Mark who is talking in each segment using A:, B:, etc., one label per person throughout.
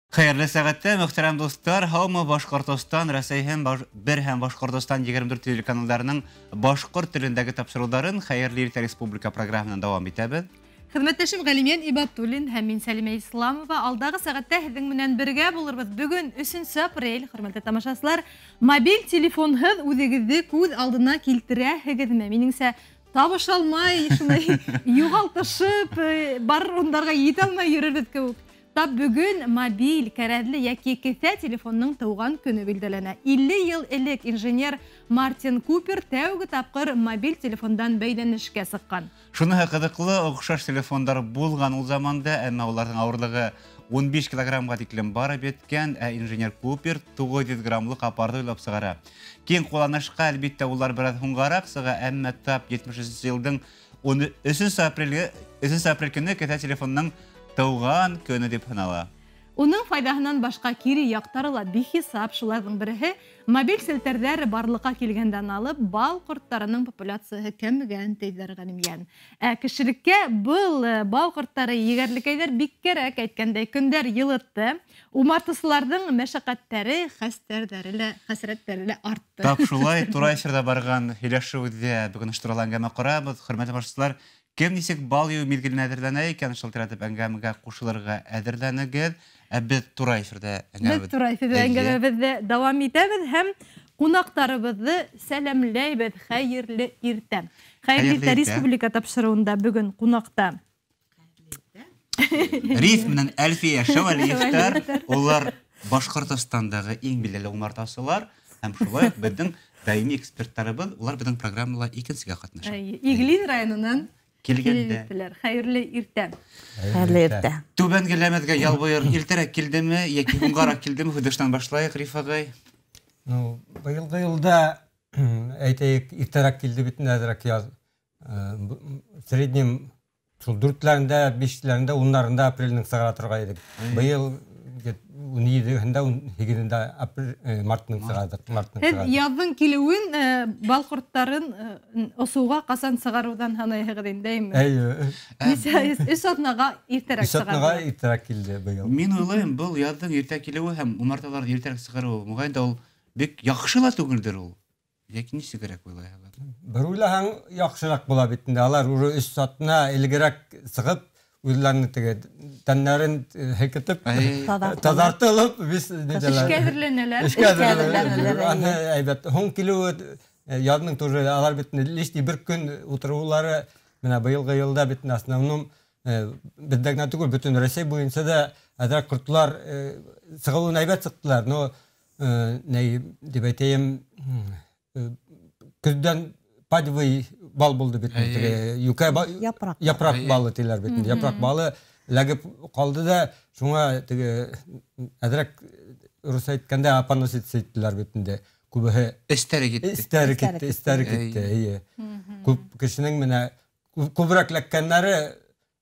A: Хәйерле сәғәттә, мөхтәрәм дуҫтар, һаумы Башҡортостан, Рәсәй һәм бер һәм Башҡортостан 24 телеканалдарының башҡорт телендәге тапшырыуҙарын Хәйерле иртә республика программаһынан дауам итәбеҙ.
B: Хеҙмәттәшем Ғәлимйән Ибатуллин һәм мин Сәлимә Исламова алдағы сәғәттә һеҙҙең менән бергә булырбыҙ. Бөгөн 3 апрель, хөрмәтле тамашасылар, мобиль телефонһыҙ үҙегеҙҙе күҙ алдына килтерәһегеҙме? Минеңсә, табыш алмай, шундай юғалтышып, бар урындарға етә алмай йөрөрбөҙ кеүек. Тап бөгөн мобиль, кәрәҙле йәки кеҫә телефонның тыуған көнө билдәләнә. 50 йыл элек инженер Мартин Купер тәүге тапҡыр мобиль телефондан бәйләнешкә сыҡҡан.
A: Шуныһы ҡыҙыҡлы, оҡшаш телефондар булған ул заманда, әммә уларҙың ауырлығы 15 килограммға тиклем барып еткән, ә инженер Купер 900 граммлыҡ аппарат уйлап сығара. Киң ҡулланышҡа, әлбиттә, улар бер аҙ һуңғараҡ сыға, әммә тап 73 йылдың 3 апрель көнө кеҫә телефонның тыуған көнө тип һанала.
B: Уның файҙаһынан башҡа кире яҡтары ла бихисап. Шуларҙың береһе мобиль селтәрҙәр барлыҡҡа килгәндән алып бал ҡорттарының популяцияһы кәмегән, тиҙәр Ғәлимйән. Ә кешелеккә был бал ҡорттары егәрлекәйҙәр бик кәрәк, әйткәндәй, көндәр йылытты. Умартасыларҙың мәшәҡәттәре, хәстәрҙәре лә, хәсрәттәре лә артты.
A: Тап шулай тура эфирҙа барған һөйләшеүҙә бөгөн ошо әңгәмә ҡорабыҙ. Хөрмәтле тамашасылар, кем нисек бал йыйыу миҙгеленә әҙерләнә икән, шылтыратып әңгәмәгә ҡушылырға әҙерләнегеҙ. Ә беҙ тура эфирҙә
B: әңгәмәбеҙҙе дауам итәбеҙ һәм ҡунаҡтарыбыҙҙы сәләмләйбеҙ. Хәйерле иртә. Хәйерле иртә республика тапшырыуында бөгөн ҡунаҡта
A: Риф менән Әлфиә Шәүәлиевтәр. Улар Башҡортостандағы иң билдәле умартасылар һәм шулай уҡ беҙҙең даими эксперттарыбыҙ. Улар беҙҙең программала икенсегә ҡатнаша.
B: Иглин районынан
A: килгәндә.
B: Хәйерле иртә.
C: Хәйерле иртә.
A: Түбән Геләмәҙгә ялбайыр иртәрәк килдеме йәки һуңғараҡ килдеме? Һүҙ башлайыҡ, Риф ағай.
D: Ну, быйылғы йылда әйтәйек, иртәрәк килде бит, әҙерәк яҙ. В среднем шул 4-ләрендә, 5-ләрендә, 10-ларында апрелнең сығара торған идек. Быйыл 17-һендә, 18-ендә мартның сығардыҡ.
B: Һеҙ яҙҙың килеүен бал ҡорттарын осоуға ҡасан сығарыуҙан һанайһығыҙ инде, әйме?
D: Эйе.
B: 3 аҙнаға иртәрәк
D: сығарҙы. 3 аҙнаға иртәрәк килде быйыл.
A: Мин уйлайым, был яҙҙың иртә килеүе һәм умарталарҙы иртәрәк сығарыуы, моғайын да ул бик яҡшы ла түгелдер ул. Йәки нисегерәк уйлайһығыҙ?
D: Бер уйлаһаң, яҡшыраҡ була бит инде. Алар уже 3 аҙна элегерәк сығып, үҙләренең теге тәннәрен һелкетеп, таҙартылып,
B: эшкә әҙерләнәләр.
D: Эшкә әҙерләнәләр. Аны әйбәт. Һуң килеүе яҙның тоже алар бит лишний бер көн ултырыулары, менә быйылғы йылда бит основном беҙҙә генә түгел, бөтөн Рәсәй буйынса да әҙерәк ҡортлар сығыуын әйбәт сыҡтылар. Но ни дип әйтәйем, көҙҙән падевый бал булды бит, юкә япраҡ балы тиләр бит, япраҡ балы ләгеп ҡалды да, шуңа теге әҙерәк рус әйткәндә апоноситься иттеләр бит инде. Күбеһе
A: эстәре китте.
D: Эстәре китте, эстәре китте, эйе. Күп кешенең менә күберәк ләккәннәре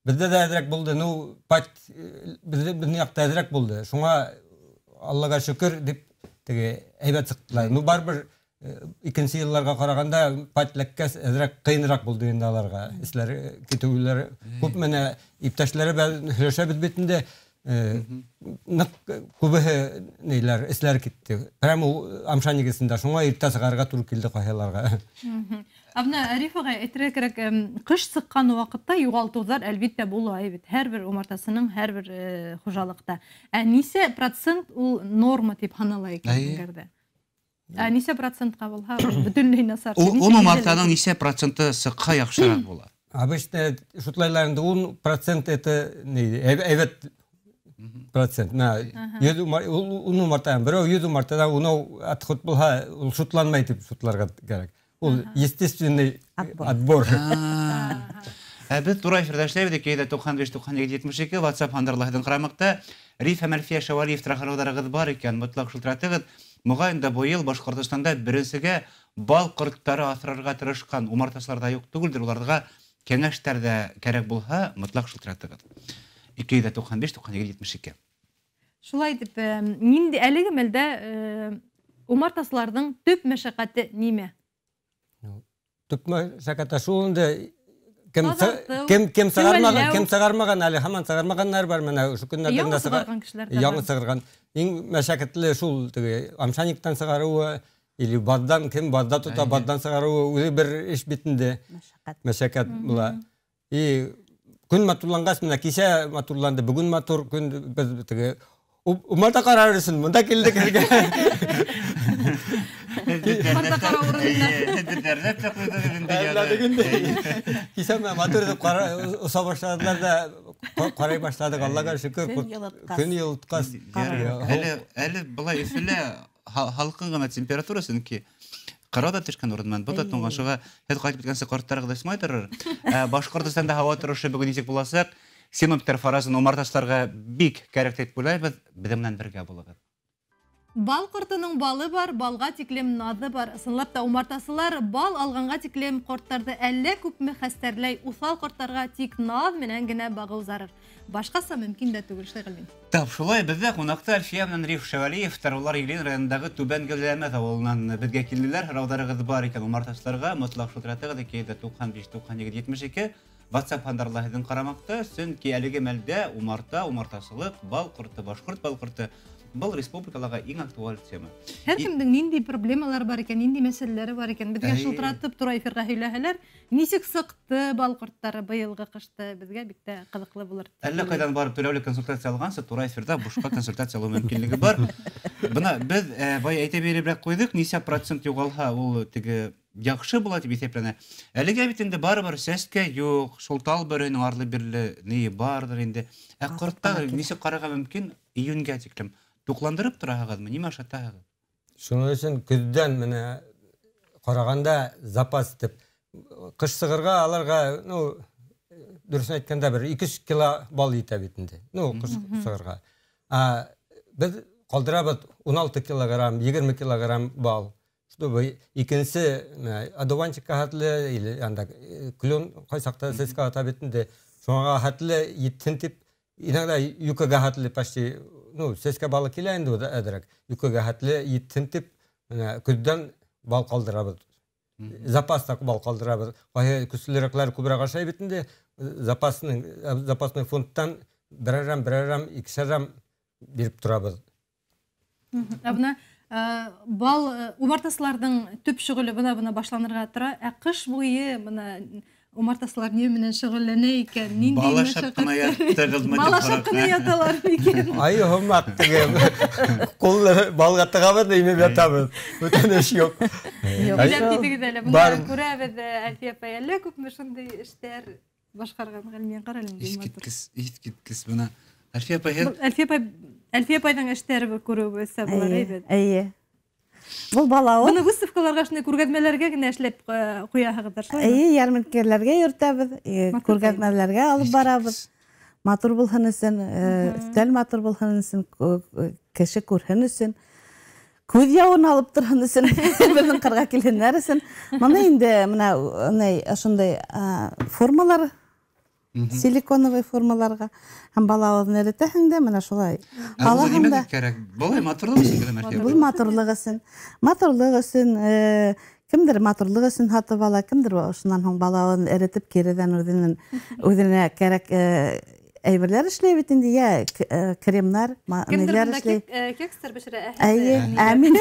D: беҙҙә дә әҙерәк булды, ну, пать беҙҙең яҡта әҙерәк булды. Шуңа Аллаға шөкөр дип теге әйбәт сыҡтылар. Ну, барыбер икенсе йылларға ҡарағанда пать ләккәс әҙерәк ҡыйыныраҡ булды инде аларға. Эшләре китеүләре күп, менә иптәшләре белән һөйләшәбеҙ бит инде, ныҡ күбеһе нейләр, эшләре китте. Прямо амша нигеҙендә, шуңа иртә сығарырға тура килде ҡайһыларға.
B: Ә бына Риф ағай, әйтергә кәрәк, ҡыш сыҡҡан ваҡытта юғалтыуҙар әлбиттә була бит, һәр бер умартасының, һәр бер хужалыҡта. Ә нисә процент ул норма тип һанала икән әгәр? Ә нисә процентҡа булһа, бөтөнләй насар.
A: Ун умартаның нисә проценты сыҡһа яҡшыраҡ була?
D: Обычно шутлайлар инде 10% это әйбәт процент. Ун умартадан, берәү 100 умартадан унау отход булһа, ул шутланмай тип шутларға кәрәк. Ул естественный отбор.
A: Ә беҙ тура эфирҙа эшләйбеҙ. 295 92 72 WhatsApp һандарҙы ҡарамаҡта. Риф һәм Әлфиә Шәүәлиев һорауҙарығыҙ бар икән, мотлаҡ шылтыратығыҙ. Моғайын да быйыл Башҡортостанда беренсегә бал ҡорттары аҫырарға тырышҡан умартасылар ҙа юҡ түгелдер. Уларға кәңәштәр ҙә кәрәк булһа, мотлаҡ шылтыратығыҙ. 295 92 72.
B: Шулай итеп, ниндәй әлеге мәлдә умартасыларҙың төп мәшәҡәте нимә?
D: Төп мәшәҡәте шул инде, Кем кем сығармаған, кем сығармаған әле һаман сығармағандар бар менә ошо көннәрдә генә сығарган кешеләр. Яңы сығарган. Иң мәшәкәтле шул теге амшаниктан сығарыуы или баддан кем бадда тота баддан сығарыуы үҙе бер эш бит инде. Мәшәкәт була. И көн матурланғас менә кисә матурланды, бөгөн матур көн беҙ теге умарта ҡарар өсөн монда килдек.
B: Умарта ҡарау урынына.
A: Дәрләп тә ҡуйҙыҡ инде.
D: Кисә менә матур итеп оса башладылар да ҡарай башладыҡ, Аллаға шөкөр. Көн йылытҡас.
A: Әле былай Өфөлә һалҡын ғына температура, сөнки ҡарау ҙа төшкән урынынан, был да туңған, шуға һеҙ ҡайтып киткәнсе ҡорттарығыҙ осмай торор. Башҡортостанда һауа торошо бөгөн нисек буласаҡ? Синоптиктар фаразын умартасыларға бик кәрәк тип уйлайбыҙ. Беҙҙең менән бергә булығыҙ.
B: Бал ҡортоноң балы бар, балға тиклем наҙы бар. Ысынлап та умартасылар бал алғанға тиклем ҡорттарҙы әллә күпме хәстәрләй, уҫал ҡорттарға тик наҙ менән генә бағыу зарыр. Башҡаса мөмкин дә түгел, шулай Ғилмин.
A: Тап шулай, беҙҙә ҡунаҡта Әлфиә менән Риф Шәвәлиевтар, улар Иглин районындағы Түбән Гөлләмәҫ ауылынан беҙгә килделәр. Һорауҙарығыҙ бар икән умартасыларға, мотлаҡ шылтыратығыҙ 295 92 72. WhatsApp һандарла һеҙҙең ҡарамаҡта, сөнки әлеге мәлдә умарта, умартасылыҡ, бал ҡорто, башҡорт бал ҡорто был республикалағы иң актуаль тема.
B: Һәр кемдең ниндәй проблемалар бар икән, ниндәй мәсьәләләре бар икән, беҙгә шылтыратып тура эфирға һөйләһәләр, нисек сыҡты бал ҡорттары быйылғы ҡышты, беҙгә бик тә ҡыҙыҡлы булыр.
A: Әллә ҡайҙан барып түләүле консультация алғансы, тура эфирҙа бушҡа консультация алыу мөмкинлеге бар. Бына беҙ бай әйтә биреберәк ҡуйҙыҡ, нисә процент юғалһа, ул теге яҡшы була тип иҫәпләнә. Әлегә бит инде барыбер сәскә юҡ, шул тал бөрөһөнөң арлы-бирле ни барҙыр инде. Ә ҡорттар нисек ҡарарға мөмкин июнгә тиклем? Туҡландырып тораһығыҙмы, нимә ашатаһығыҙ?
D: Шуның өсөн көҙҙән менә ҡарағанда запас итеп ҡыш сығырға аларға, ну, дөрөҫөн әйткәндә бер 200 кило бал етә бит инде. Ну, ҡыш сығырға. Ә беҙ ҡалдырабыҙ 16 килограмм, 20 килограмм бал. Чтобы икенсе одуванчикка хәтле или анда клен ҡайсаҡта сәскә ата бит инде. Шуңа хәтле етһен тип, иногда юкәгә хәтле почти, ну, сәскә балы килә инде әҙерәк. Юкәгә хәтле етһен тип, менә көҙҙән бал ҡалдырабыҙ. Запаста бал ҡалдырабыҙ. Ҡайһы көслөрәкләр күберәк ашай бит инде, запасный фондтан берәрәм, берәрәм, икешәрәм биреп торабыҙ.
B: Ә бына бал умартасыларҙың төп шөғөлө бына башланырға тора. Ә ҡыш буйы бына умартасылар ни менән шөғөлләнә икән? Ниндәй
A: бал ашап ҡына яттығыҙмы?
B: Бал ашап ҡына яталар микән?
D: Ай, һомаҡ теге. Ҡулды балға тығабыҙ, имеп ятабыҙ. Бүтән эш юҡ.
B: Уйлап китегеҙ әле. Бына күрәбеҙ, Әлфиә апай, әллә күпме шундай эштәр башҡарған Ғилмин, ҡара әле.
A: Иҫ киткес, иҫ киткес бына. Әлфиә апай, һеҙ
B: Әлфиә апайҙың эштәре күреүебеҙсә булар, әйбәт.
C: Эйе. Был балауыҙ.
B: Быны выставкаларға, шундай күргәҙмәләргә генә эшләп ҡуяһығыҙҙыр, шулаймы?
C: Эйе, йәрминкәләргә йөртәбеҙ, күргәҙмәләргә алып барабыҙ. Матур булһын өсөн, өҫтәл матур булһын өсөн, кеше күрһен өсөн, күҙ яуын алып торһон өсөн, беҙҙең ҡырға килһендәр өсөн. Быны инде бына ошондай формалар, силиконовый формаларға һәм балауыҙын эретәһең дә менә шулай.
A: Алаһың да. Кәрәк? Былай матурлыҡ өсөн генә мәрхәмәт.
C: Был матурлыҡ өсөн. Матурлыҡ өсөн, кемдер матурлыҡ өсөн һатып ала, кемдер шунан һуң балауыҙын эретеп киреҙән үҙенә кәрәк әйберләр эшләй бит инде, йә кремнар, ниләр эшләй.
B: Кекстар бешерә.
C: Әйе, ә мин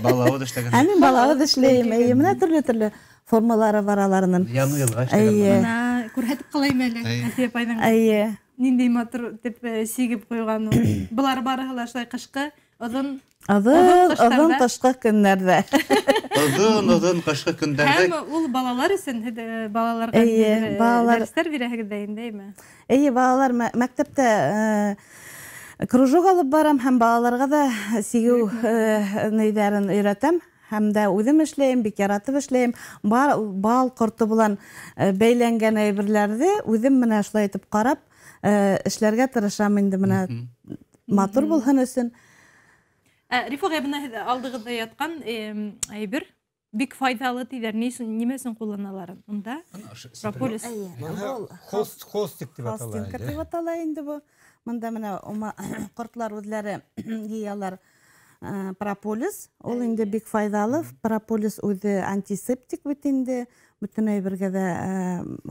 A: балауыҙ эшләгән.
C: Ә мин балауыҙ эшләйем. Әйе, менә төрлө-төрлө формалары бар аларының.
A: Яңы йылға эшләгән.
B: Бына күрһәтеп ҡалайым әле, Әлфиә апайҙың.
C: Әйе.
B: Ниндәй матур тип сигеп ҡуйған ул. Былар барыһы ла шулай ҡышҡы, оҙон
C: оҙон ҡышҡы көндәрҙә.
A: Оҙон ҡышҡы көндәрҙә.
B: Һәм ул балалар өсөн, һеҙ балаларға дәрестәр бирәһегеҙ ҙә инде, әйме?
C: Эйе, балалар мәктәптә кружок алып барам һәм балаларға да сигеү нейҙәрен өйрәтәм. Һәм дә үҙем эшләйем, бик яратып эшләйем. Бал ҡорто менән бәйләнгән әйберләрҙе үҙем менә шулай итеп ҡарап эшләргә тырышам инде, менә матур булһын өсөн.
B: Риф ағай, бына һеҙ алдығыҙҙа ятҡан әйбер бик файҙалы тиҙәр. Ни өсөн, нимә өсөн ҡулланалар унда? Прополис.
D: Холстик тип атала.
C: Холстинка тип атала инде бу. Мында менә ҡортлар үҙләре йыялар. Прополис, ул инде бик файҙалы. Прополис үҙе антисептик бит инде. Бөтөн әйбергә дә,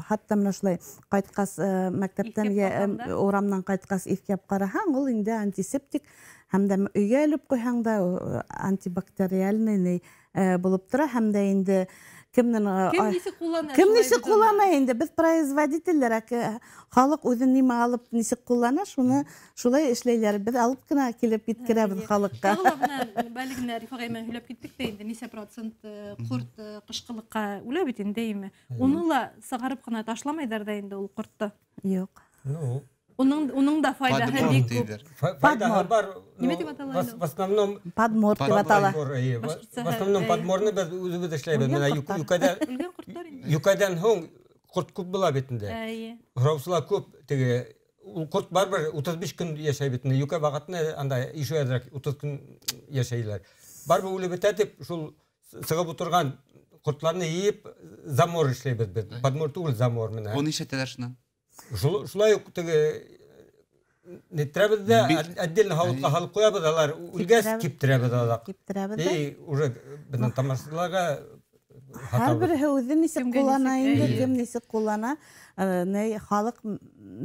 C: хатта менә шулай ҡайтҡас мәктәптән йә урамнан ҡайтҡас иҫкәп ҡараһаң, ул инде антисептик, һәм дә өйгә элеп ҡуйһаң да антибактериальный булып тора, һәм дә инде кемдең
B: кем нисек ҡуллана?
C: Кем нисек ҡуллана инде? Беҙ производителдәр, халыҡ үҙе нимә алып нисек ҡуллана, шуны шулай эшләйләр. Беҙ алып ҡына килеп еткерәбеҙ халыҡҡа.
B: Тағы ла бына әле генә Риф ағай менән һөйләп киттек тә инде, нисә процент ҡорт ҡышҡылыҡҡа үлә бит инде, әйме? Уны ла сығарып ҡына ташламайҙар ҙа инде ул ҡортто.
C: Юҡ.
B: Уның да файҙаһы бик күп.
D: Файҙаһы бар.
B: Нимә тип атала?
D: В основном
C: подмор тип атала.
D: В основном подморны беҙ үҙебеҙ эшләйбеҙ. Менә
B: үлгән ҡорттар инде.
D: Юкәдән һуң ҡорт күп була бит инде. Һораусылар күп, теге ул ҡорт барыбер 35 көн йәшәй бит инде. Юкә ваҡытында анда ишеү әҙерәк 30 көн йәшәйләр. Барыбер үлеп бөтә тип шул сығып ултырған ҡортларны йыйып замор эшләйбеҙ беҙ. Подмор түгел, замор менән.
A: Уны нишләтәләр шунан?
D: Шулай уҡ теге ниттерәбеҙ ҙә, отдельно һауытҡа һалып ҡуябыҙ, алар үлгәс киптерәбеҙ аҙаҡ.
C: Киптерәбеҙ ҙә.
D: И уже беҙҙең тамашасыларға
C: һәр береһе үҙе нисек ҡуллана инде, кем нисек ҡуллана. Халыҡ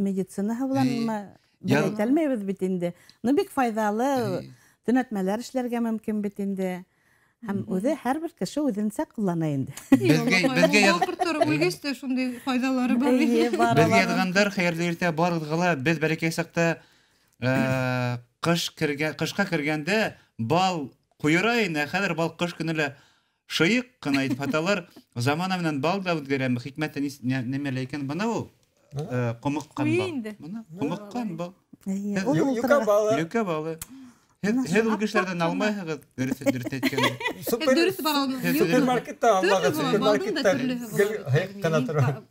C: медицинаһы буланмы, беҙ әйтә алмайбыҙ бит инде. Ну бик файҙалы төнәтмәләр эшләргә мөмкин бит инде. Һәм үҙе һәр бер кеше үҙенсә ҡуллана инде.
A: Беҙгә
B: ҡорттар үлгәс тә шундай файҙалары бар.
A: Беҙгә яҙғандар, хәйерле иртә барығыҙға ла. Беҙ бәләкәй саҡта ҡышҡа кергәндә бал ҡуйыра ине, хәҙер бал ҡыш көнө лә шыйыҡ ҡына итеп һаталар. Замана менән бал да үҙгәрә. Хикмәте нимәлә икән? Бына ул ҡомоҡҡан бал. Бына ҡомоҡҡан бал.
D: Юкә балы.
A: Юкә балы. Һеҙ ул кешеләрҙән алмайһығыҙ, дөрөҫ әйткәндә.
B: Дөрөҫ бар алмай.
D: Супермаркетта алмағыҙ, супермаркетта гел һыйыҡ ҡына тора.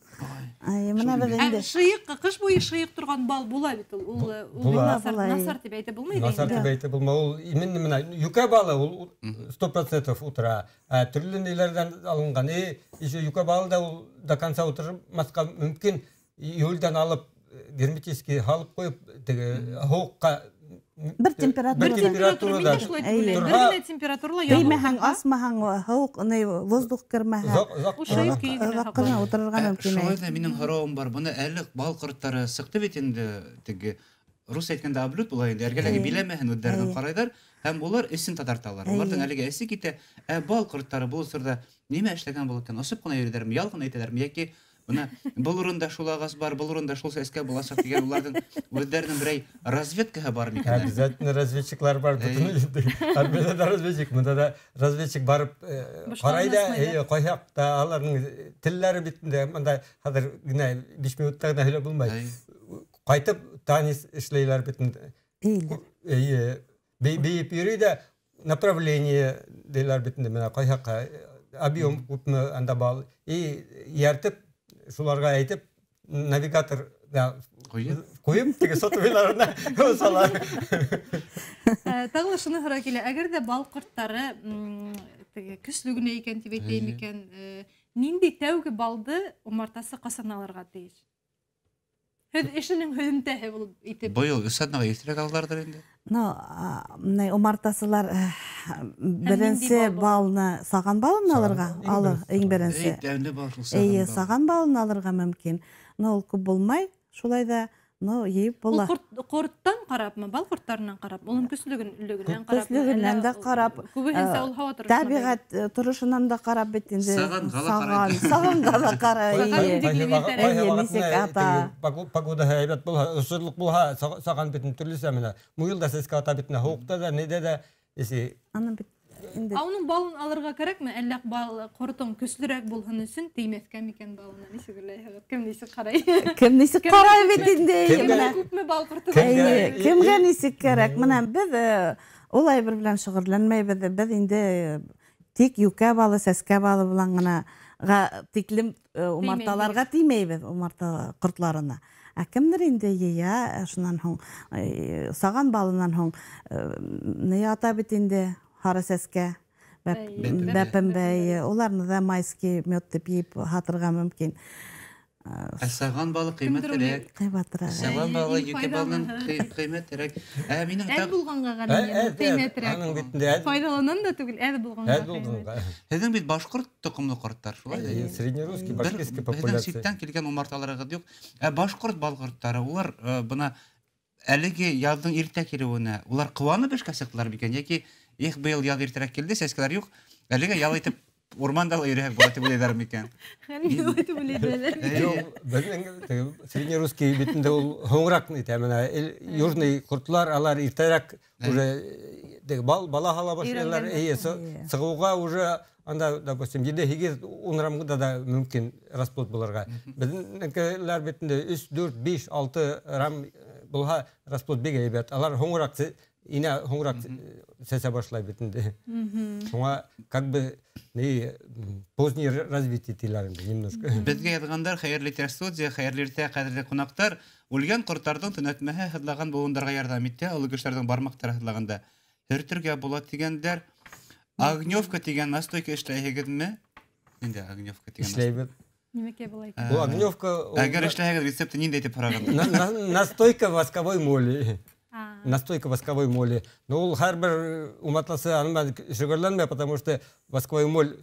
C: Ай, мына беҙ инде.
B: Шыйыҡ, ҡыш буйы шыйыҡ торған бал була бит ул. Ул насар тип әйтеп булмай.
D: Насар тип әйтеп булмай. Ул именно мына юкә балы ул 100% утыра. Ә төрлө ниләрҙән алынған. Еще юкә балы да ул до конца утырмаҫҡа мөмкин. Июльдән алып герметически һалып ҡуйып теге һыуыҡҡа
C: бер температура.
D: Бер температурада.
B: Бер генә температурала
C: ябылһаң, асмаһаң, һыуыҡ, воздух кермәһә. Оҙаҡ ҡына ултырырға мөмкин.
A: Шулай ҙа минең һорауым бар. Бына әле бал ҡорттары сыҡты бит инде, теге рус әйткәндә облют була инде. Эргәләге биләмәһен үҙҙәренең ҡарайҙар һәм улар эсен татарталар. Уларҙың әлегә эсе китә. Ә бал ҡорттары был осорҙа нимә эшләгән була икән? Осоп ҡына йөрөйҙәрме, ял ғына итәләрме йәки бына был урында шул ағас бар, был урында шул сәскә буласаҡ тигән уларҙың үҙҙәренең берәй разведкаһы бар микән?
D: Обязательно разведчиклар бар. Армияда да разведчик, мында да разведчик барып ҡарай да, ҡай яҡта аларның телләре бит инде мында хәҙер генә 5 минутта ғына һөйләп булмай. Ҡайтып танец эшләйләр бит инде. Эйе, бейеп йөрөй ҙә направление дейләр бит инде, мына ҡай яҡҡа объем күпме анда бал. И йәртеп шуларға әйтеп навигатор ҡуйып теге сотовыйларына сала.
B: Тағы ла шуны һорай килә, әгәр ҙә бал ҡорттары теге көслө генә икән тип әйтәйем икән, ниндәй тәүге балды умартасы ҡасан алырға тейеш? Һеҙ эшенең һөҙөмтәһе булып итеп.
A: Быйыл өс аҙнаға иртәрәк алаларҙыр инде.
C: Ну, умартасылар беренсе балны саған балын алырға, алыр, иң беренсе.
A: Тәмле бал шул саған бал.
C: Саған балын алырға мөмкин. Но ул күп булмай, шулай да, но йыйып була.
B: Ул ҡорттан ҡарапмы, бал ҡорттарынан ҡарап, уның көслөгөнән ҡарап,
C: көслөгөнән дә ҡарап,
B: күбеһенсә ул һауа торошонан
C: тәбиғәт торошонан да ҡарап бит инде.
A: Сағанға ла ҡарай.
C: Сағанға ла ҡарай.
D: Погода һәйбәт булһа, осорлоҡ булһа, саған бит төрлөсә менә. Муйыл да сәскә ата бит, һыуыҡта да, ниҙә дә, эсе.
C: Аны бит инде.
B: Ә уның балын алырға кәрәкме? Әллә бал ҡортоң көслөрәк булһын өсөн теймәҫкә микән балына? Нисек уйлайһығыҙ? Кем нисек ҡарай?
C: Кем нисек ҡарай бит инде.
B: Кемгә күпме бал ҡорто?
C: Кемгә нисек кәрәк? Мына беҙ ул әйбер белән шөғөлләнмәйбеҙ. Беҙ инде тик юкә балы, сәскә балы белән генә тиклем умарталарға теймәйбеҙ, умарта ҡортларына. Ә кемдер инде йыя, шунан һуң саған балынан һуң ни ата бит инде һары сәскә, бәпембәй, уларны да майский мед тип йыйып һатырға мөмкин.
A: Ә саған балы ҡыймәтрәк.
C: Ҡыйбатрак.
A: Саған балы юкә балының ҡыймәтрәк. Ә минең
B: Әҙ булғанға ғәлиә, ҡыймәтрәк. Файҙаланан да түгел, әҙ булғанға.
A: Һеҙҙең бит башҡорт тоҡомло ҡорттар, шулай?
D: Среднерусский, башкирский популяция.
A: Беҙҙең ситтән килгән умарталарығыҙ юҡ. Ә башҡорт бал ҡорттары, улар бына әлеге яҙҙың иртә килеүенә, улар ҡыуанып эшкә сыҡтылар микән? Йәки их быйыл яҙ иртәрәк килде, сәскәләр юҡ, әлегә ял итеп урманда ла йөрөһәк була тип уйлайҙар микән?
B: Хәл итеп уйлайҙар.
D: Юҡ, беҙҙең среднерусский бит инде ул һуңыраҡ итә, менә южный ҡортлар алар иртәрәк уже бала һала башлайлар, эйе, сығыуға уже анда, допустим, 7, 8, 10 рамда да мөмкин расплод булырға. Беҙҙекеләр бит инде 3, 4, 5, 6 рам булһа расплод бик һәйбәт. Алар һуңыраҡ инә һуңыраҡ сәсә башлай бит инде. Шуңа как бы не поздний развитие тиләр инде немножко.
A: Беҙгә яҙғандар, хәйерле иртә студия, хәйерле иртә ҡәҙерле ҡунаҡтар. Үлгән ҡорттарҙың төнәтмәһе һыҙлаған быуындарға ярҙам итә, оло кешеләрҙең бармаҡтары һыҙлағанда һөртөргә була тигәндәр. Огневка тигән настойка эшләйһегеҙме? Ниндәй огневка тигән?
D: Эшләйбеҙ.
B: Нимәкәй була икән?
D: Ул огневка, ул
A: Әгәр эшләһәгеҙ, рецепты ниндәй тип һорағандар?
D: Настойка восковой моли. Настойка восковой моли. Но ул һәрбер уматласы аның шөгыльләнмәй, потому что восковой моль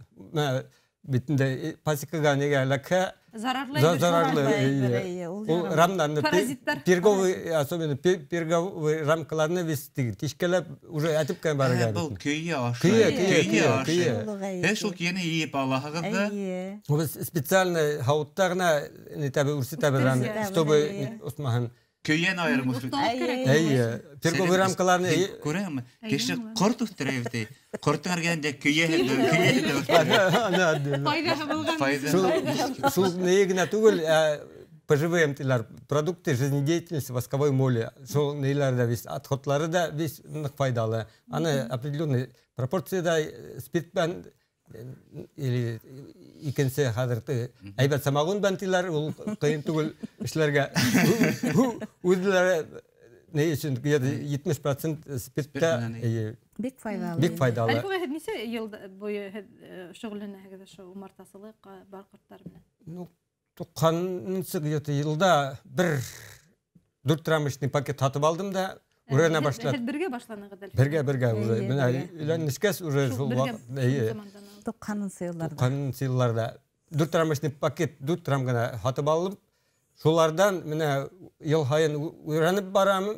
D: бит инде пасекага нигә эләкһә,
B: Зарарлы
D: зарарлы,
C: Зарарлы,
D: эйе.
C: ул
D: Ул
C: зарарлы.
D: рамнарны
B: Паразиттар.
D: пирговый, особенно пирговый рамкаларны весь теге тишкәләп уже әтеп кенә барырга
A: Был
D: бит.
A: көйө ашай.
D: Көйө, көйө,
A: Көйө
D: көйө,
A: ашай.
D: көйө.
A: Һеҙ шул көйөнө йыйып алаһығыҙ да.
C: Эйе.
D: Ул специально һауытта ғына нитәбеҙ, үрсетәбеҙ аны,
B: Үрсетәбеҙ,
D: чтобы
C: эйе.
D: осмаһын.
A: Көйөн айырым үҫтереп.
B: Оҫталыҡ кәрәк.
D: Эйе. Пирговый рамкаларны
A: Күрәме?
B: Әйе,
A: Кеше
B: аңлайым.
A: ҡорт үҫтерә бит. Ҡорттоң эргәһендә көйә һәм көйә һәм
D: Ана,
B: Файҙаһы булған.
A: Файҙа.
D: Шул ни генә түгел, ПЖВМ тиләр, продукты жизнедеятельности восковой моли. Шул ниләр дә весь отходлары да весь ныҡ файҙалы. Аны определенный пропорцияда спирт белән или икенсе хәҙер әйбәт самогон белән тиләр, ул ҡыйын түгел эшләргә. Үҙләре ни өсөн где-то 70% спиртта,
A: Спирт менән,
D: эйе.
C: Бик файҙалы.
D: Бик файҙалы.
B: Әлфиә, һеҙ нисә йыл буйы һеҙ шөғөлләнәһегеҙ ошо умартасылыҡ, бар ҡорттар менән?
D: Ну, туҡһанынсы где-то йылда бер дүрт рамочный пакет һатып алдым да, үрәнә башлап.
B: Һеҙ бергә башланығыҙ, Әлфиә?
D: Бергә, бергә уже.
C: Эйе,
D: Менә
C: бергә.
D: өйләнешкәс уже
B: Шул
D: шул
B: бергә
D: ваҡыт, эйе.
B: замандан алып.
C: Туҡһанынсы йылларҙа.
D: Туҡһанынсы йылларҙа. Дүрт рамочный пакет, дүрт рам ғына һатып алдым. Шуларҙан менә йыл һайын өйрәнеп барам,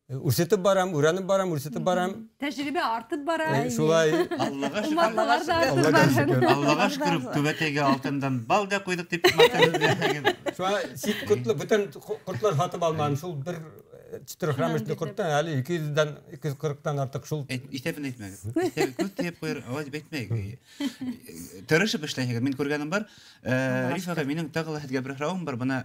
D: үрсетеп барам, өйрәнеп барам, үрсетеп барам.
B: Тәжрибә артып бара.
D: Шулай.
A: Аллаға шөкөр.
B: Умарталар да артып
D: Аллаға
B: бара.
D: шөкөр.
A: Аллаға шөкөр, түбәтәйгә алтындан бал да ҡуйҙыҡ тип маҡтанып.
D: Шуға сит ҡортлы, бүтән ҡортлар һатып алманым. Шул бер четырехрамочный ҡорттан әле ике йөҙҙән, ике йөҙ ҡырыҡтан артыҡ шул.
A: Иҫәбен әйтмәгеҙ. Иҫәбен күҙ тейеп ҡуйыр, ауаз әйтмәгеҙ. Тырышып эшләйһегеҙ. Мин күргәнем бар. Риф ағай, минең тағы ла һеҙгә бер һорауым бар. Бына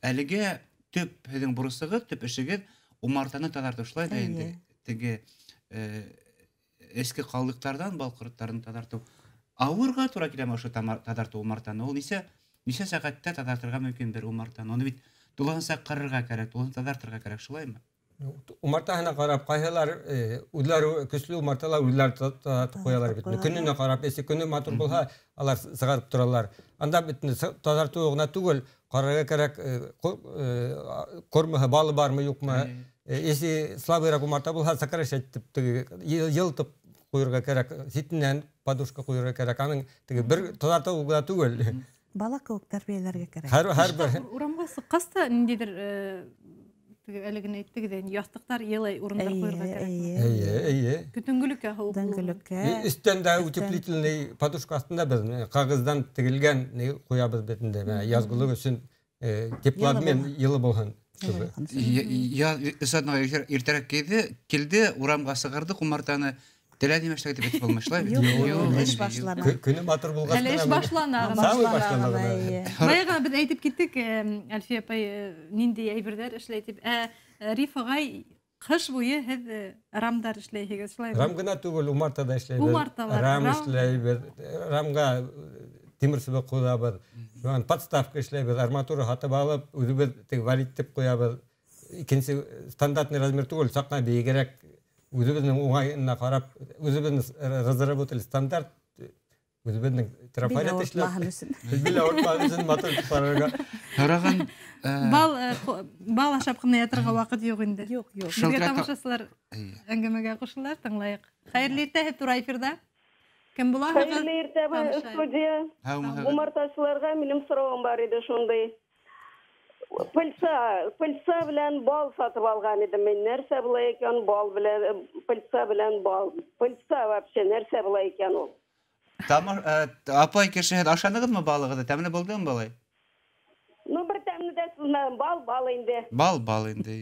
A: әлегә төп һеҙҙең бурысығыҙ, төп эшегеҙ умартаны таҙартыу, шулай да инде.
C: Эйе.
A: Теге эске ҡалдыҡтарҙан бал ҡорттарын таҙартыу. Ауырға тура киләме ошо таҙартыу умартаны? Ул нисә сәғәттә таҙартырға мөмкин бер умартаны? Уны бит тулыһынса ҡырырға кәрәк, тулыһынса таҙартырға кәрәк, шулаймы?
D: Умартаһына ҡарап, ҡайһылар үҙләре көслө умарталар үҙләре таҙартып ҡуялар бит.
C: Ҡуялар.
D: Көнөнә ҡарап, эсе көнө матур булһа, алар сығарып торалар. Анда бит таҙартыу ғына түгел, ҡарарға кәрәк, кормаһы балы бармы, юҡмы? Если слабыйраҡ умарта булһа, сокращать итеп, теге йылытып ҡуйырға кәрәк, ситенән подушка ҡуйырға кәрәк. Аның теге бер таҙартыу ғына түгел.
C: Бала кеүек тәрбиәләргә кәрәк.
D: Һәр бер
B: Урамға сыҡҡас та ниндәйҙер теге әле генә әйттегеҙ инде, яҫтыҡтар йылы урындар
C: Эйе,
B: ҡуйырға кәрәк.
C: эйе.
D: Эйе, эйе.
B: Көтөнгөлөккә һыуыҡ булһын.
C: Көтөнгөлөккә.
D: Өҫтән дә утеплительный подушка аҫтында беҙ ҡағыҙҙан тегелгән ни ҡуябыҙ бит инде, менә язғылыҡ өсөн теплообмен
C: Йылы булһын.
D: йылы булһын.
C: Йылы булһын.
A: Я, Исатнаға иртәрәк килде, урамға сығарҙыҡ умартаны. Телә нимә эшләгә тип әйтеп булмай, шулай бит?
C: Юҡ,
A: Юҡ,
C: юҡ, эш
A: юҡ.
C: башлана.
D: Көнө матур булғас
B: Әле эш
D: ҡына
B: башлана ғына.
D: Самый
C: Башлана
D: башлана
C: ғына,
D: ғына.
C: эйе.
B: Бая ғына беҙ әйтеп киттек, Әлфиә апай, ниндәй әйберҙәр эшләй тип. Риф ағай, ҡыш буйы һеҙ рамдар эшләйһегеҙ, шулаймы?
D: Рам ғына түгел, умарта да эшләйбеҙ.
B: Умарталар,
D: Рам
B: рам.
D: эшләйбеҙ. Рамға тимер сыбыҡ ҡуябыҙ. Шунан подставка эшләйбеҙ, арматура һатып алып, үҙебеҙ теге валить итеп ҡуябыҙ. Икенсе стандартный размер түгел, саҡ ҡына бейегерәк. Үҙебеҙҙең уңайына ҡарап, үҙебеҙ разработали стандарт, Үҙебеҙҙең трафарет эшләп. Бил ауыртмаһын өсөн матур итеп ҡарарға.
A: Һораған
B: бал ашап ҡына ятырға ваҡыт юҡ инде.
C: Юҡ, юҡ.
B: Беҙгә тамашасылар әңгәмәгә ҡушылар, тыңлайыҡ. Хәйерле иртә, һеҙ тура эфирҙа. Кем булаһығыҙ?
E: Хәйерле иртә, студия. Умартасыларға минең һорауым бар ине шундай. Пыльца белән бал сатып алған идем мин. Нәрсә була икән бал белән, пыльца белән бал? Пыльца вообще нәрсә була икән ул?
A: Апай кеше, һеҙ ашанығыҙмы балығыҙҙы? Тәмле булдымы балай?
E: Ну, бер тәмле дә сызманым. Бал, бал инде.
A: Бал, бал инде.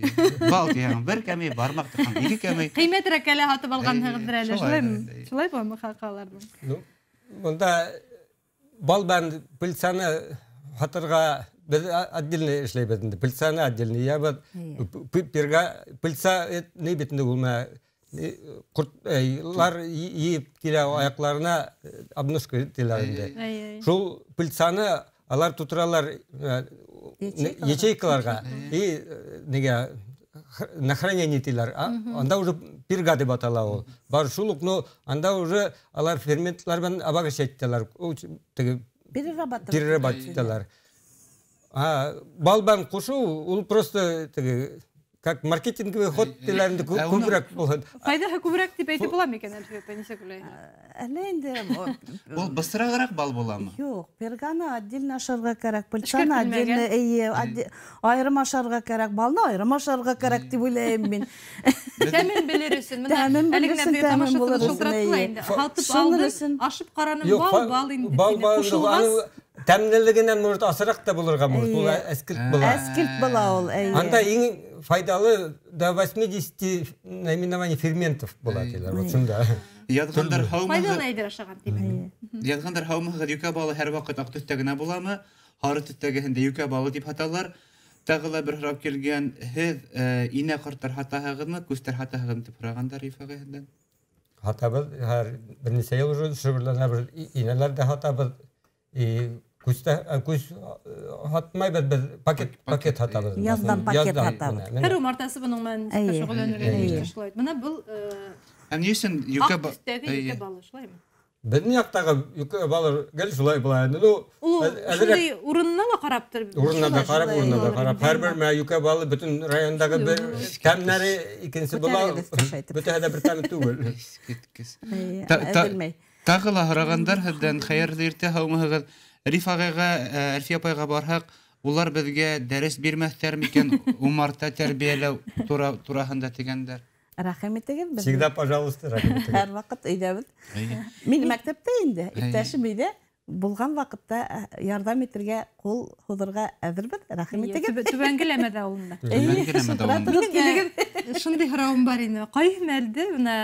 A: Бал тиһәң, бер кәмей, бармаҡ тыҡһаң, ике кәмей.
B: Ҡиммәтерәк әле һатып алғанһығыҙҙыр әле, шулаймы? Шулай буламы хаҡаларҙың?
D: Ну, бында бал белән пыльцаны һатырға беҙ отдельно эшләйбеҙ инде. Пыльцаны отдельно йыябыҙ. Перга, пыльца ни бит инде ул менә ҡортлар йыйып килә аяҡларына обножка тиләр инде. Шул пыльцаны алар тутыралар ячейкаларға и нигә на хранение тиләр. Анда уже перга дип атала ул. Бар шул ук, но анда уже алар ферментлар белән обогащать итәләр. Теге перерабатывать итәләр. Бал белән ҡушыу ул просто теге как маркетинговый ход тиләренде күберәк булһын.
B: Файҙаһы күберәк тип әйтеп буламы икән, Әлфиә апай, нисек уйлайһың?
C: Әллә инде
A: Ул бысрағыраҡ бал буламы?
C: Юҡ, перганы отдельно ашарға кәрәк, пыльцаны отдельно, эйе, айырым ашарға кәрәк, балны айырым ашарға кәрәк тип уйлайым мин.
B: Тәмен белер өсөн, мына
C: Тәмен
B: әле
C: белер
B: генә
C: өсөн,
B: беҙгә
C: тәмен
B: тамашасыбыҙ
C: булыр өсөн,
B: шылтыратты ла
C: эйе.
B: инде. Һатып
C: Шуныр
B: алдым,
C: өсөн.
B: ашып ҡараным,
D: Юҡ,
B: бал, бал инде.
D: Бал, бал,
B: Ҡушылғас
D: аның тәмлелегенән может асыраҡ та булырға может, ул әскелт була.
C: Әскелт була ул, эйе.
D: Анда иң файдалы до 80 наименований ферментов була тиләр, вот шунда.
A: Яҙғандар һаумыһығыҙ?
B: Файҙалы әйбер ашаған тимәк.
A: Яҙғандар һаумыһығыҙ, йүкә балы һәр ваҡыт аҡ төҫтә генә буламы? Һары төҫтәгеһендә йүкә балы тип һаталар. Тағы ла бер һорау килгән, һеҙ инә ҡорттар һатаһығыҙмы, күстәр һатаһығыҙмы тип һорағандар Риф ағай һеҙҙән.
D: Һатабыҙ, һәр бер нисә йыл уже шөғөлләнәбеҙ, инәләр ҙә һатабыҙ. И күс һатмайбыҙ, беҙ пакет һатабыҙ.
C: Яҙҙан пакет
D: Яҙҙан,
C: һатабыҙ.
D: менә.
B: Һәр умартасы бының менән шөғөлләнергә тейеш, шулай. Бына был,
A: Ә ни өсөн йүкә
B: аҡ төҫтәге йүкә балы, шулаймы?
D: Беҙҙең яҡтағы йүкә балы гел шулай була инде. Ну,
B: Ул
D: әҙерәк
B: шундай урынына ла ҡараптыр.
D: Урынына да
B: Шулай,
D: ҡарап,
B: шулай
D: урынына да
B: булыр
D: ҡарап.
B: инде.
D: Һәр бер менә йүкә балы бөтөн райондағы бер тәмнәре икенсе була.
C: Күтәрегеҙ өҫтәш әйтеп.
D: Бөтәһе дә бер тәм түгел.
A: Искиткес.
C: Эйе, әҙелмәй.
A: Тағы ла һорағандар һеҙҙән, хәйерле иртә, һаумыһығыҙ. Риф ағайға, Әлфиә апайға барһаҡ, улар беҙгә дәрес бирмәҫтәр микән умарта тәрбиәләү тураһында тигәндәр.
C: Рәхим итегеҙ беҙгә.
D: Всегда, пожалуйста, рәхим итегеҙ.
C: Һәр ваҡыт өйҙәбеҙ. Мин мәктәптә инде, иптәшем өйҙә булған ваҡытта ярҙам итергә, ҡул һуҙырға әҙербеҙ. Рәхим
B: Эйе,
C: итегеҙ.
B: Түбәнге Ләмәҙә ауылында.
C: Эйе,
A: Түбәнге Ләмәҙә ауылында.
C: шылтыратығыҙ, килегеҙ.
B: Шундай һорауым бар ине. Ҡайһы мәлде, бына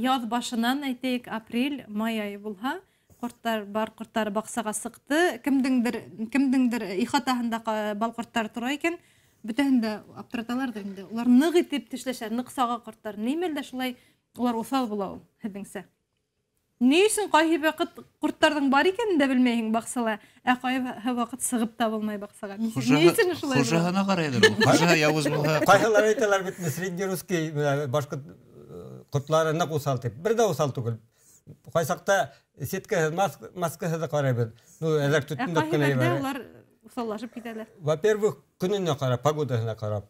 B: яҙ башынан әйтәйек, апрель, май айы булһа, ҡорттар бар, ҡорттар баҡсаға сыҡты. Кемдеңдер ихатаһында бал ҡорттары тора икән, бөтәһен дә аптыраталарҙыр инде. Улар ныҡ итеп тешләшә, ныҡ саға ҡорттар. Ни мәлдә шулай улар уҫал була ул, һеҙҙеңсә? Ни өсөн ҡайһы ваҡыт ҡорттарҙың бар икәнен дә белмәйһең баҡсала, ә ҡайһы ваҡыт сығып та булмай баҡсаға. Ни өсөн шулай була?
A: Хужаһына ҡарайҙыр ул. Хужаһы яуыз булһа.
D: Ҡайһылар әйтәләр бит, среднерусский, менә башҡорт ҡортлары ныҡ уҫал тип. Бер дә уҫал түгел. Ҡайсаҡта сетка маскаһы ҙа ҡарайбыҙ. Ну, әҙерәк
B: Ә
D: төтөнләп
B: ҡайһы
D: кенә
B: мәлдә
D: ебәрә.
B: улар уҫаллашып китәләр.
D: Во-первых, көнөнә ҡарап, погодаһына ҡарап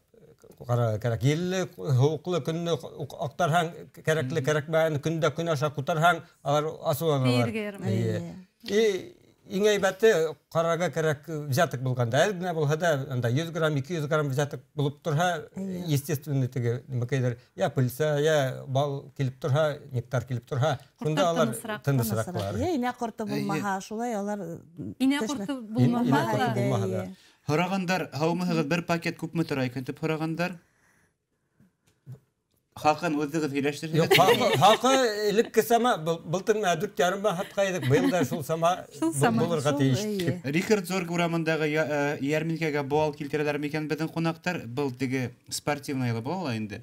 D: ҡарарға кәрәк. Елле, һыуыҡлы көнне аҡтарһаң, кәрәкле, кәрәкмәгән көндә көн аша ҡутарһаң, алар асыуланалар.
B: Эйергә ярамай.
D: Эйе. И иң әйбәте ҡарарға кәрәк взяток булғанда. Әҙ генә булһа да, анда 100 грамм, 200 грамм взяток булып торһа, естественно, теге нәмәкәйҙәр, я пыльца, я бал килеп торһа, нектар килеп торһа, шунда
B: Ҡорттар
D: алар
B: тынысыраҡ.
D: тынысыраҡ булар.
C: Я инә ҡорто булмаһа, шулай алар
B: Инә
C: тешлә.
B: ҡорто булмаһа
D: Инә ҡорто
B: ла.
D: булмаһа да.
A: Һорағандар, һаумыһығыҙ, бер пакет күпме тора икән тип һорағандар. Хаҡын үҙегеҙ һөйләштерһегеҙ.
D: Юҡ, хаҡы элекке сама, былтыр менә дүрт ярымға һатҡайҙыҡ, быйыл да шул сама
B: Шул сама.
D: булырға
C: Шул,
D: тейеш.
C: эйе.
A: Рихард Зорг урамындағы йәрминкәгә бал килтерәләр микән беҙҙең ҡунаҡтар? Был теге спортивный ла була ла инде.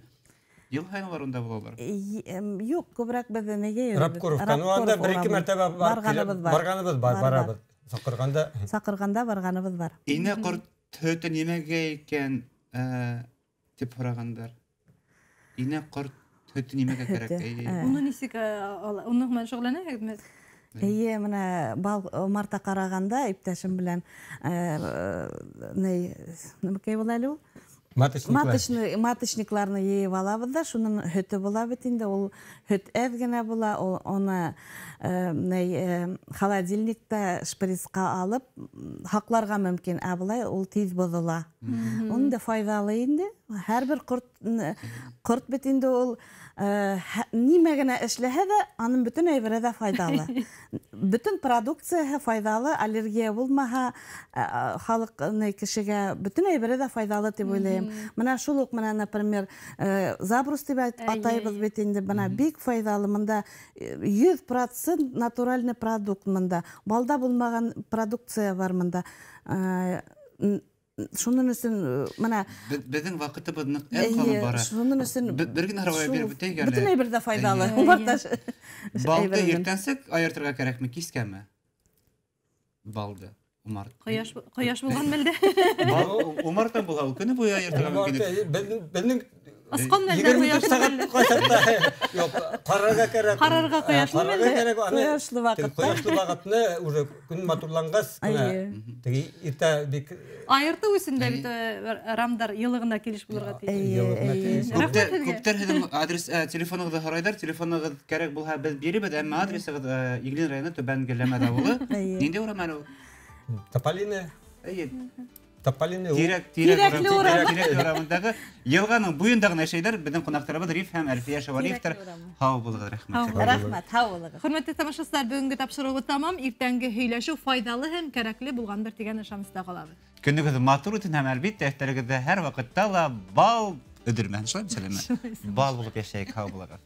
A: Йыл һайын улар унда булалар.
C: Юҡ, күберәк беҙ нигә йөрөбөҙ?
D: Рабкоровка. Ну, анда
C: Рабкоров
D: бер ике
C: урамы.
D: мәртәбә барып килә-
C: Барғаныбыҙ бар.
D: барғаныбыҙ бар,
C: Бар, бар.
D: барабыҙ. Саҡырғанда.
C: Саҡырғанда барғаныбыҙ бар.
A: Инә ҡорт һөтө нимәгә икән, тип һорағандар. Инә ҡорт һөтө нимәгә кәрәк?
C: Һөтө,
A: Эйе.
B: Уны нисек, ала? Уның менән шөғөлләнәһегеҙме?
C: Эйе, менә бал умарта ҡарағанда иптәшем белән нәмәкәй була әле ул? Маточникларны йыйып алабыҙ ҙа, шуның һөтө була бит инде, ул һөт әҙ генә була, ул уны холодильникта шприцҡа алып һаҡларға мөмкин, ә былай ул тиҙ боҙола. Уның да файҙалы инде. Һәр бер ҡорт бит инде ул нимә генә эшләһә ҙә, аның бөтөн әйбере ҙә файҙалы. Бөтөн продукцияһы файҙалы, аллергия булмаһа, халыҡ кешегә бөтөн әйбере ҙә файҙалы тип уйлайым. Мына шул уҡ, мына, например, забрус тип атайбыҙ бит инде, бына бик файҙалы. Мында 100% натуральный продукт мында. Балда булмаған продукция бар мында. Шуның өсөн мына
A: беҙҙең ваҡытыбыҙ ныҡ әҙ ҡалып бара.
C: Шуның өсөн
A: бер генә һорау биреп үтәйек әле.
C: Бөтөн әйбер ҙә файҙалы.
A: Балды иртәнсәк айыртырға кәрәкме, кискәме? Балды, умарт.
B: Ҡояш булған мәлдә.
A: Бал умарта була, ул көнө буйы айыртырға мөмкин.
D: Беҙҙең
B: Асҡан мәлдә ҡояш
D: мәлдә. Юҡ, ҡарарға кәрәк.
B: Ҡарарға ҡояшлы мәлдә.
C: Ҡояшлы ваҡытта.
D: Ҡояшлы ваҡытны уже көн матурланғас, теге иртә бик
B: айыртыу өсөн дә бит рамдар йылы ғына килеш булырға тейеш.
A: Күптәр һеҙҙең адрес, телефонығыҙҙы һорайҙар, телефонығыҙ кәрәк булһа беҙ биребеҙ, әммә адресығыҙ Иглин районы Түбән Геләмәҙ ауылы. Ниндәй урам әле ул?
D: Тополине.
A: Эйе.
D: Тополине.
A: Тирәкле урамындағы йылғаның буйында ғына йәшәйҙәр. Беҙҙең ҡунаҡтарыбыҙ Риф һәм Әлфиә Шәүәлиевтәр. Һау булығыҙ, рәхмәт.
C: Рәхмәт, һау булығыҙ.
B: Хөрмәтле тамашасылар, бөгөнгө тапшырыуыбыҙ тамам. Иртәнге һөйләшеү файҙалы һәм кәрәкле булғандыр тигән ышаныста ҡалабыҙ.
A: Көнөгөҙ матур үтһен һәм әлбиттә өҫтәлегеҙҙә һәр ваҡытта ла бал өҙөлмәһен. Шулаймы, Сәлимә? Бал булып йәшәйек, һау булығыҙ.